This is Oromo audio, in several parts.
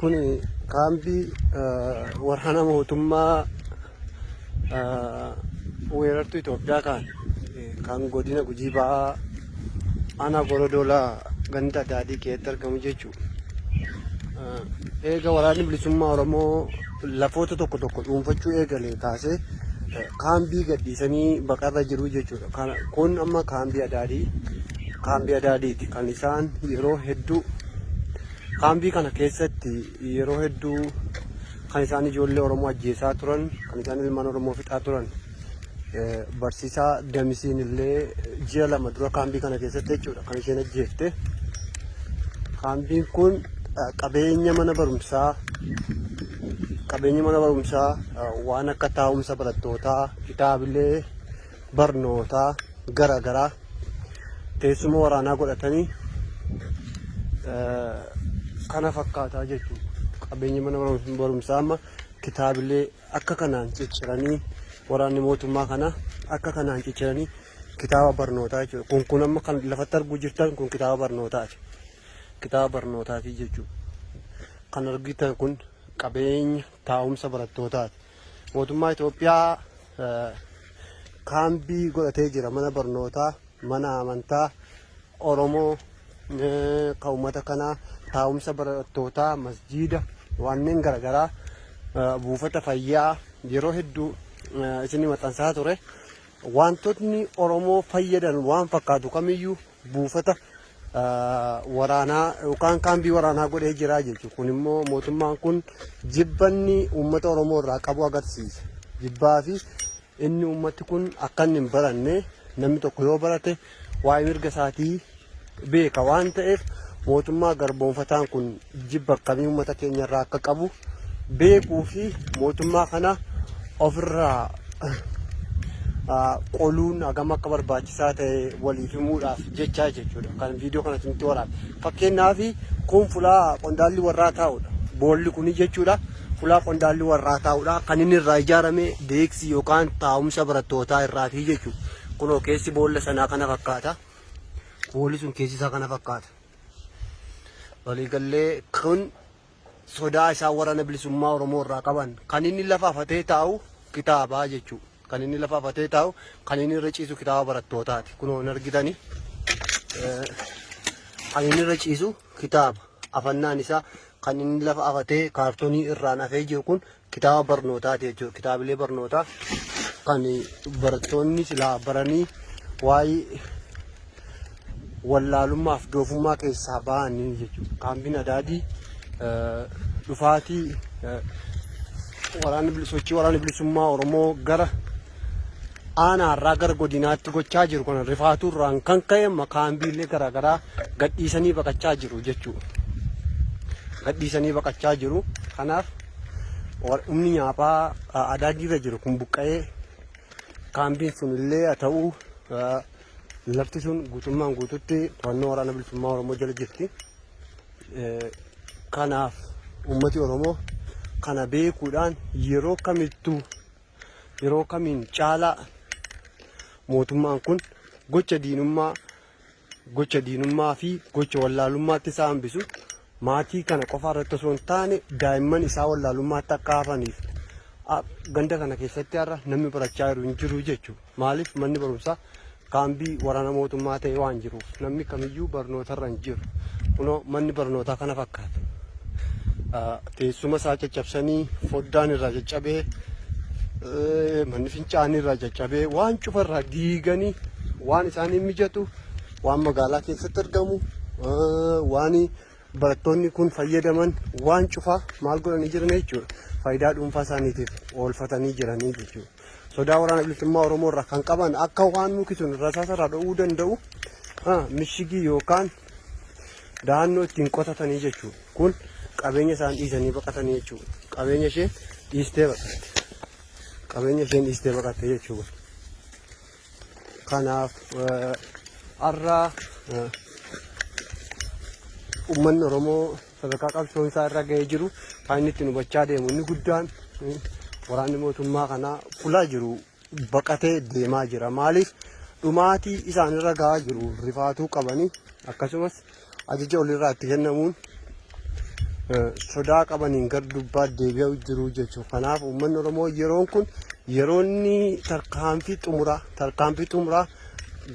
Kun kaambii waraana mootummaa weerartuu Itoophiyaa kan kan godina Gujii Ba'aa aanaa Gorodolaa ganda Daadii keessatti argamu jechuudha. Eega waraanni bilisummaa Oromoo lafoota tokko tokko dhuunfachuu eegalee kaasee kaambii gadhiisanii baqarra jiru jechuudha. Kun amma kaambii Adaadii kaambii Adaadiiti kan isaan yeroo hedduu Kaambii kana keessatti yeroo hedduu kan isaan ijoollee Oromoo ajjeesaa turan, kan isaan ilmaan Oromoo fixaa turan barsiisaa Damisiin illee ji'a 2 dura kaambii kana keessatti jechuudha kan isheen ajjeefte. Kaambiin kun qabeenya mana barumsaa qabeenya mana barumsaa waan akka taa'umsa barattootaa, kitaabilee barnootaa gara garaa teessuma waraanaa godhatanii kana fakkaataa jechuudha. Qabeenyi mana barumsaa amma kitaabilee akka kanaan cicciranii waraanni mootummaa kana akka kanaan cicciranii kitaaba barnootaa jechuudha. Kun kun amma kan lafatti arguu jirtan kun kitaaba barnootaati. Kitaaba barnootaati jechuudha. Kan argitan kun qabeenya taa'umsa barattootaati. Mootummaa Itoophiyaa kaambii godhatee jira mana barnootaa, mana amantaa Oromoo kan uummata kanaa taa'umsa barattootaa, masjiida, wanneen garaagaraa buufata fayyaa yeroo hedduu isin maxxansaa ture. Wantootni Oromoo fayyadan waan fakkaatu kamiyyuu buufata waraanaa yookaan kaambii waraanaa godhee jira jechuudha. Kun immoo mootummaan kun jibbanni uummata Oromoo irraa qabu agarsiisa. Jibbaa fi inni uummati kun akka inni hin baranne namni tokko yoo barate waa'ee mirga isaatii beeka waan ta'eef mootummaa garboomfataan kun jibba akkamii uummata keenya irraa akka qabu beekuu fi mootummaa kana ofirraa qoluun hagam akka barbaachisaa ta'e waliif himuudhaaf jechaa jechuudha. Kan viidiyoo kana isinitti waraabe. Fakkeenyaaf kun fulaa qondaalli warraa taa'udha. Boolli kuni jechuudha. Fulaa qondaalli warraa taa'udha. Kan inni irraa ijaarame deeksii yookaan taa'umsa barattootaa irraatii jechuudha. Kunoo keessi boolla sanaa kana fakkaata. Boolli sun keessi isaa kana fakkaata. Waliigallee kun sodaa isaan waraana bilisummaa Oromoo irraa qaban kan inni lafa afatee taa'u kitaabaa jechuudha. Kan inni lafa afatee taa'u kan inni irra ciisu kitaaba barattootaati. Kunoo hin argitani. Kan inni irra ciisu kitaaba. Afannaan isaa kan inni lafa afatee kaartoonii irraan afee jiru kun kitaaba barnootaati jechuudha. Kitaabilee barnootaa kan barattoonni silaa baranii waa'ee wallaalummaaf doofummaa keessaa ba'anii jechuudha. Kaambiin Adaadii dhufaatii waraanni sochii waraanni bilisummaa Oromoo gara aanaarraa gara godinaatti gochaa jiru kana rifaatuu irraan kan ka'e amma kaambiilee garaagaraa gadhiisanii baqachaa jiru jechuudha. Gadhiisanii baqachaa jiru. Kanaaf humni nyaaphaa Adaadiirra jiru kun buqqa'ee kaambiin sun illee haa ta'u lafti sun guutummaan guututti to'annoo waraana bilisummaa Oromoo jala jirti. Kanaaf uummati Oromoo kana beekuudhaan yeroo kamittuu yeroo kamiin caalaa mootummaan kun gocha diinummaa gocha diinummaa fi gocha wallaalummaatti isaa hambisu maatii kana qofaa irratti osoo hin taane daa'imman isaa wallaalummaatti akka hafaniif ganda kana keessatti har'a namni barachaa jiru hin jiru jechuudha. Maaliif manni barumsaa kaambii waraana mootummaa ta'e waan jiruuf namni kamiyyuu barnootarra hin jiru. Kunoo manni barnootaa kana fakkaata. Teessuma isaa caccabsanii foddaan irraa caccabee manni fincaanii irraa caccabee waan cufa irraa diiganii waan isaaniin mijatu waan magaalaa keessatti argamu waan barattoonni kun fayyadaman waan cufaa maal godhanii jiran jechuudha. Faayidaa dhuunfaa isaaniitiif oolfatanii jiranii jechuudha. Sodaa waraana bilisummaa Oromoo irraa kan qaban akka waan muki sun rasaasa irraa dho'uu danda'u mishigii yookaan dahannoo ittiin qotatanii jechuudha. Kun qabeenya isaan dhiisanii baqatanii jechuudha. Qabeenya ishee dhiistee baqatte. Qabeenya isheen dhiistee baqatte jechuudha. Kanaaf har'a uummanni Oromoo sadarkaa qabsoon isaa irra ga'ee jiru kan inni ittiin hubachaa deemu inni guddaan waraanni mootummaa kanaa fulaa jiru baqatee deemaa jira. Maaliif dhumaatii isaanirra ga'aa jiru rifaatuu qabanii akkasumas ajaja olirraa itti kennamuun Sodaa qabaniin gara dubbaa deebi'aa jiru jechuudha. Kanaaf uummanni Oromoo yeroon kun yeroo inni tarkaanfii xumuraa tarkaanfii xumuraa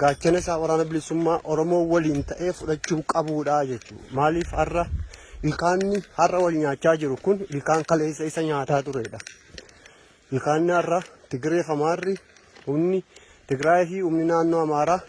gaachana isaa waraana bilisummaa Oromoo waliin ta'ee fudhachuu qabuudha jechuudha. Maaliif har'a ilkaanni har'a wal nyaachaa jiru kun ilkaan kaleessa isa nyaataa turedha. Ilkaanni har'a Tigiree fi Amaarri humni Tigraay fi humni naannoo Amaaraa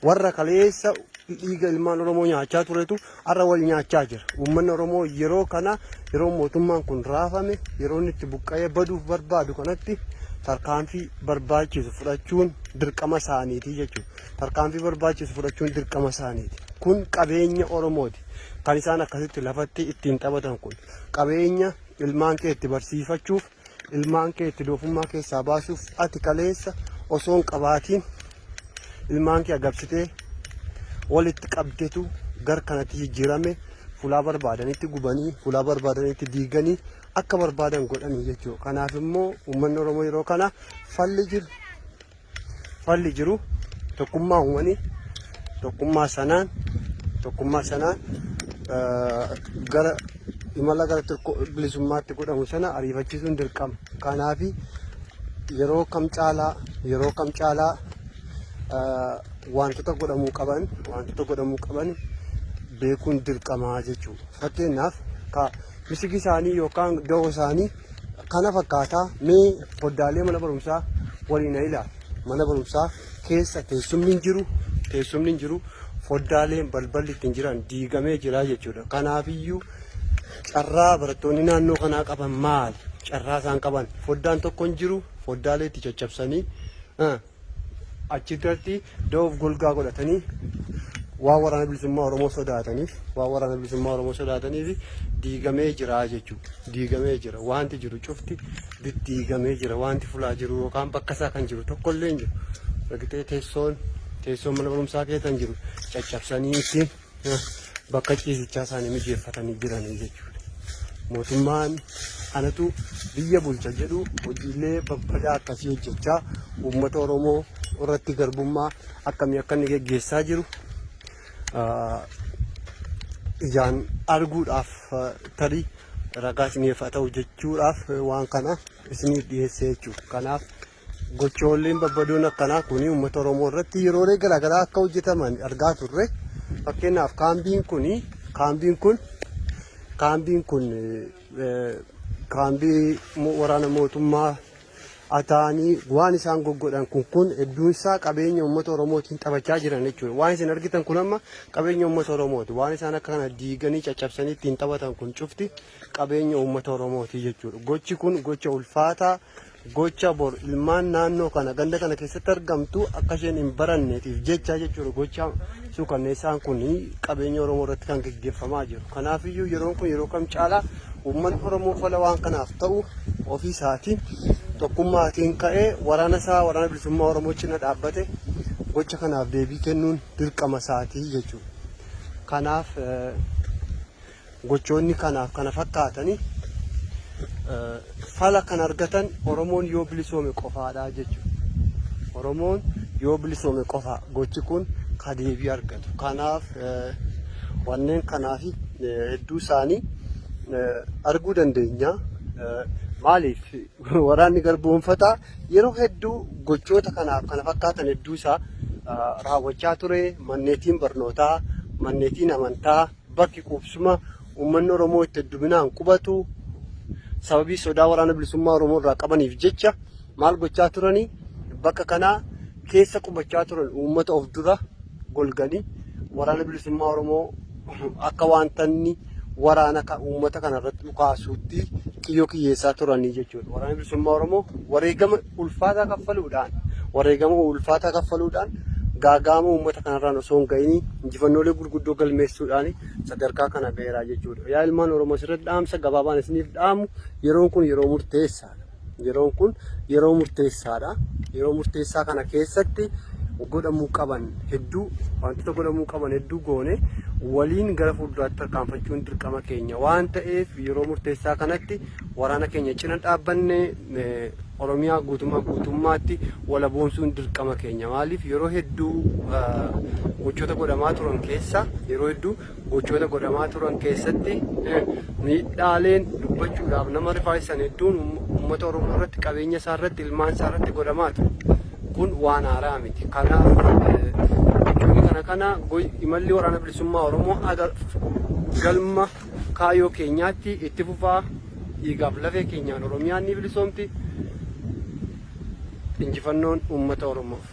warra kaleessa dhiiga ilmaan Oromoo nyaachaa turetu har'a wal nyaachaa jira. Uummanni Oromoo yeroo kana yeroo mootummaan kun raafame yeroo inni itti buqqa'ee baduuf barbaadu kanatti tarkaanfii barbaachisu fudhachuun dirqama isaaniiti jechuudha. Tarkaanfii barbaachisu fudhachuun dirqama isaaniiti. Kun qabeenya Oromooti. Kan isaan akkasitti lafatti ittiin taphatan kun qabeenya ilmaan kee itti barsiifachuuf ilmaan kee itti doofummaa keessaa baasuuf ati kaleessa osoo hin qabaatiin ilmaan kee agabsitee walitti qabdetu gar kanatti jijjiirame fulaa barbaadanitti gubanii fulaa barbaadanitti diiganii akka barbaadan godhanii jechuudha. Kanaaf immoo uummanni Oromoo yeroo kana falli jiru falli jiru tokkummaa uumanii tokkummaa sanaan tokkummaa sanaan gara imala gara bilisummaatti godhamu sana ariifachiisuun dirqama. Kanaaf yeroo kam caalaa yeroo kam caalaa wantoota godhamuu qaban wantoota godhamuu qaban beekuun dirqamaa jechuudha. Fakkeenyaaf ka misigi isaanii yookaan da'oo isaanii kana fakkaataa mee foddaalee mana barumsaa waliin haa ilaalu. Mana barumsaa keessa teessumni hin jiru, teessumni hin jiru, foddaaleen balballi ittiin jiran diigamee jira jechuudha. Kanaafiyyuu carraa barattoonni naannoo kanaa qaban maali? Carraa isaan qaban foddaan tokko hin jiru, foddaalee itti caccabsanii achirratti da'oof golgaa godhatanii waan waraana bilisummaa Oromoo sodaataniif waan waraana bilisummaa Oromoo sodaataniif diigamee jira jechuudha. Diigamee jira. Wanti jiru cufti diddiigamee jira. Wanti fulaa jiru yookaan bakka isaa kan jiru tokkollee hin jiru. Argitee teessoon teessoon mana barumsaa keessa hin jiru caccabsanii ittiin bakka ciisichaa isaanii mijeeffatanii jiranii jechuudha. Mootummaan anatu biyya bulcha jedhu hojiilee babbadaa akkasii hojjechaa uummata Oromoo irratti garbummaa akkamii akka inni geggeessaa jiru ijaan arguudhaaf tarii ragaa isiniif haa ta'u jechuudhaaf waan kana isiniif dhiyeessee jechuudha. Kanaaf Gochoolleen babbadoon akkanaa kun uummata Oromoo irratti yeroolee garaagaraa akka hojjetaman argaa turre. Fakkeenyaaf kaambiin kun kaambiin kun kaambiin kun kaambii waraana mootummaa ataanii waan isaan goggodhan kun kun hedduun isaa qabeenya uummata Oromootiin taphachaa jiran jechuudha. Waan isin argitan kun amma qabeenya uummata Oromooti. Waan isaan akka kana diiganii caccabsanii ittiin taphatan kun cufti qabeenya uummata Oromooti jechuudha. Gochi kun gocha ulfaataa gocha bor ilmaan naannoo kana ganda kana keessatti argamtu akka isheen hin baranneetiif jecha jechuudha gocha suukanneessaan kun qabeenya Oromoo irratti kan geggeeffamaa jiru. Kanaafiyyuu yeroon kun yeroo kam caalaa uummanni Oromoo fala waan kanaaf ta'u ofii isaatiin tokkummaatiin ka'ee waraana isaa waraana bilisummaa Oromoo cina dhaabbate gocha kanaaf deebii kennuun dirqama isaatii jechuudha. Kanaaf Gochoonni kanaaf kana fakkaatani fala kan argatan Oromoon yoo bilisoome qofaadha jechuudha. Oromoon yoo bilisoome qofa gochi kun ka deebii argatu. Kanaaf wanneen kanaaf hedduu isaanii arguu dandeenya. Maaliif waraanni garboomfataa yeroo hedduu gochoota kanaaf kana fakkaatan hedduu isaa raawwachaa ture. Manneetiin barnootaa, manneetiin amantaa, Bakki quubsuma uummanni Oromoo itti hedduminaan qubatu sababii sodaa waraana bilisummaa Oromoo irraa qabaniif jecha maal gochaa turanii bakka kanaa keessa qubachaa turan uummata of dura golganii waraana bilisummaa Oromoo akka wanta inni waraana uummata kana irratti dhukaasuutti kiyyoo kiyyeessaa turanii jechuudha. Waraana bilisummaa Oromoo wareegama ulfaataa kaffaluudhaan wareegama ulfaataa kaffaluudhaan gaaga'ama uummata kanarraan osoo hin ga'in injifannoolee gurguddoo galmeessuudhaan sadarkaa kana ga'eera jechuudha. Yaa ilmaan Oromoo asirratti dhaamsa gabaabaan isiniif dhaamu yeroon kun yeroo murteessaadha. Yeroon kun yeroo murteessaadha. Yeroo murteessaa kana keessatti godhamuu qaban hedduu wantoota godhamuu qaban hedduu goone waliin gara fuulduraatti tarkaanfachuun dirqama keenya waan ta'eef yeroo murteessaa kanatti waraana keenya cina dhaabbanne Oromiyaa guutummaa guutummaatti walaboomsuun dirqama keenya. Maaliif yeroo hedduu gochoota godhamaa turan keessa yeroo hedduu gochoota godhamaa turan keessatti miidhaaleen dubbachuudhaaf nama rifaasisan hedduun uummata Oromoo irratti qabeenya isaa irratti ilmaan isaa irratti godhamaa ture. Kun waan haaraa miti. Kanaaf gochoonni kana kana imalli waraana bilisummaa Oromoo galma kaayyoo keenyaatti itti fufaa dhiigaaf lafee keenyaan Oromiyaan ni bilisoomti. Injifannoon uummata Oromoof.